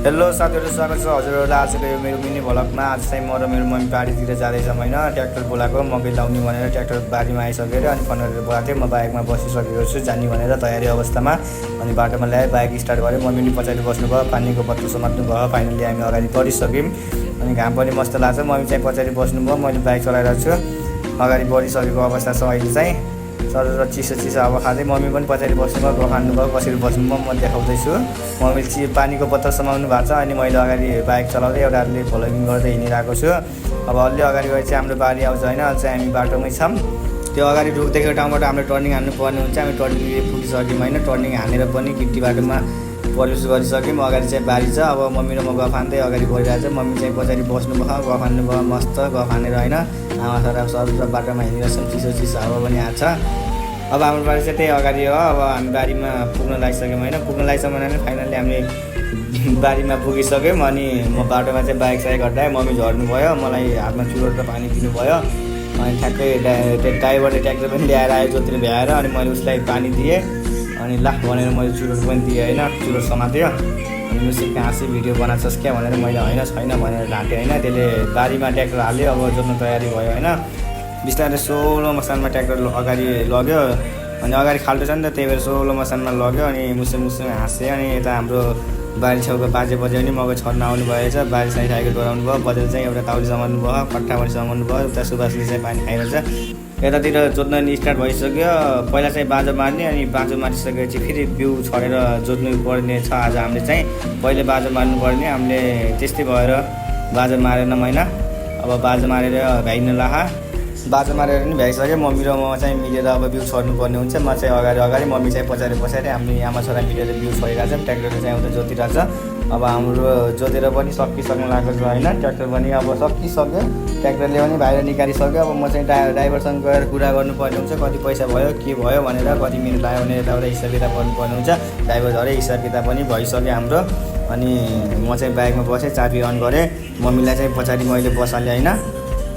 Hello साथीहरु, स्वागत छ हजुरहरुलाई आजको यो मेरो मिनी भ्लगमा। आज चाहिँ म र मेरो मम्मी बारीतिर जाँदैछौँ हैन। ट्र्याक्टर बोलाएको मकै लाउने भनेर ट्र्याक्टर बारीमा आइसकेर अनि कन्डक्टर बोलाएको थियो। म बाइकमा बसिसकेको छु जाने भनेर तयारी अवस्थामा। अनि बाटोमा ल्याए बाइक स्टार्ट गरे। मम्मी नि पछाडि बस्नुभयो, पानीको बोतल समात्नु भयो। फाइनली हामी अगाडि बढिसक्यौँ। अनि घाम पनि मस्त लाग्छ। मम्मी चाहिँ पछाडि बस्नुभयो, मैले बाइक चलाइरहेको छु। अगाडि बढिसकेको अवस्था छ अहिले चाहिँ। सर चिसो हावा खाँदै मम्मी पनि पछाडि बस्नुभयो, गफ हान्नुभयो। कसरी बस्नुभयो म देखाउँदैछु। मम्मी पानीको बोतल समाउनु भएको छ अनि मैले अगाडि बाइक चलाउँदै एउटाले भ्लगिङ गर्दै हिँडिरहेको छु। अब अलि अगाडि गए चाहिँ हाम्रो बारी आउँछ होइन। अहिले चाहिँ हामी बाटोमै छौँ। त्यो अगाडि देखेको ठाउँबाट हामीले टर्निङ हान्नु पर्ने हुन्छ। हामी टर्निङ पुगिसक्यौँ होइन। टर्निङ हानेर पनि गिट्टी बाटोमा प्रवेश गरिसक्यौँ। अगाडि चाहिँ बारी छ। अब मम्मी र म गफ हान्दै अगाडि बढिरहेको छ। मम्मी चाहिँ पछाडि बस्नुभयो, गफ हान्नुभयो, मस्त गफ हानेर होइन। आमा छोरा सब बाटोमा हिँडिरहेछौँ। चिसो हावा पनि आएको छ। अब हाम्रो बारी चाहिँ त्यही अगाडि हो। अब हामी बारीमा पुग्न लागिसक्यौँ होइन। पुग्न लागिसक्यौँ भने फाइनली हामीले बारीमा पुगिसक्यौँ। अनि म बाटोमा चाहिँ बाइक साइक हटाएँ। मम्मी झर्नु भयो, मलाई हातमा चुरोट र पानी दिनुभयो। अनि ठ्याक्कै ड्राइभरले ट्र्याक्टर पनि ल्याएर आयो जोतिर भ्याएर। अनि मैले उसलाई पानी दिएँ। अनि ला भनेर मैले चुरोट पनि दिएँ होइन। चुरोट समातेँ। अनि मुसिक हाँसी भिडियो बनाउँछस् क्या भनेर मैले होइन छैन भनेर ढाँटेँ होइन। त्यसले बारीमा ट्र्याक्टर हाल्यो। अब जोत्नु तयारी भयो होइन। बिस्तारै सोलो मसानमा ट्र्याक्टर अगाडि लग्यो। अनि अगाडि खाल्टो छ नि त, त्यही भएर सोलो मसानमा लग्यो। अनि मुसुम हाँसेँ। अनि यता हाम्रो बारी छेउको बाजे पनि मकै छर्न आउनु भएछ। बारी चाहिँ साइकल डोराउनु भयो। बजेल चाहिँ एउटा ताउली समाउनु भयो, कट्टा पनि समाउनु भयो। उता सुभाषले चाहिँ पानी खाइरहेछ। यतातिर जोत्न नि स्टार्ट भइसक्यो। पहिला चाहिँ बाँझो मार्ने, अनि बाँझो मारिसकेपछि फेरि बिउ छरेर जोत्नु पर्ने छ। आज हामीले चाहिँ पहिले बाँझो मार्नु पर्ने। हामीले त्यस्तै भएर बाँझो मारेन होइन। अब बाँझो मारेर भ्याइन लाहा बाँझो मारेर नि भ्याइसक्यो। मम्मी र म चाहिँ मिलेर अब बिउ छर्नु पर्ने हुन्छ। म चाहिँ अगाडि मम्मी चाहिँ पछाडि हामी आमा छोरा मिलेर बिउ छरिरहेको छौँ। ट्र्याक्टरले चाहिँ उता जोतिरहेको छ। अब हाम्रो जोतेर पनि सकिसक्नु लागेको छ होइन। ट्र्याक्टर पनि अब सकिसक्यो। ट्र्याक्टरले पनि बाहिर निकालिसक्यो। अब म चाहिँ ड्राइभरसँग गएर कुरा गर्नुपर्ने हुन्छ, कति पैसा भयो के भयो भनेर, कति मिनट लाग्यो भने यताउता हिसाब किताब गर्नुपर्ने हुन्छ। ड्राइभर झरे हिसाब किताब पनि भइसक्यो हाम्रो। अनि म चाहिँ बाइकमा बसेँ, चाबी अन गरेँ। मम्मीलाई चाहिँ पछाडि मैले बसालेँ होइन।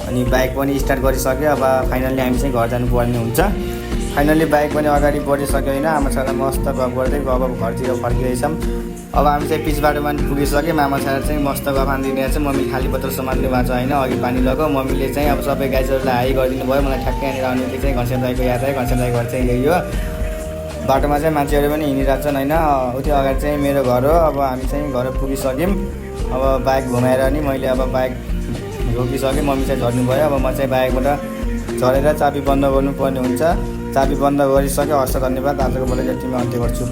अनि बाइक पनि स्टार्ट गरिसक्यो। अब फाइनल्ली हामी चाहिँ घर जानुपर्ने हुन्छ। फाइनल्ली बाइक पनि अगाडि बढिसक्यो होइन। आमा छोरा मस्त गफ गर्दै अब घरतिर फर्किँदैछौँ। अब हामी चाहिँ पिच बाटोमा पनि पुगिसक्यौँ। आमा छोरा चाहिँ मस्त गफ हानिदिरहेछ। मम्मी खाली बोतल समात्नु भएको छ होइन। अघि पानी लगाऊ। मम्मीले चाहिँ अब सबै गाइजहरूलाई हाई गरिदिनु भयो। मलाई ठ्याक्कै यहाँनिर आउने चाहिँ घनश्याम दाइको याद आयो। घनश्याम दाइको घर चाहिँ यही हो। बाटोमा चाहिँ मान्छेहरू पनि हिँडिरहेको छन् होइन। उति अगाडि चाहिँ मेरो घर हो। अब हामी चाहिँ घर पुगिसक्यौँ। अब बाइक घुमाएर नि मैले अब बाइक रोकिसकेँ। मम्मी चाहिँ झर्नु भयो। अब म चाहिँ बाइकबाट झरेर चाबी बन्द गर्नुपर्ने हुन्छ। चाबी बन्द गरिसक्यो। हस् धन्यवाद। आजको बोलेको यतिमै अन्त्य गर्छु।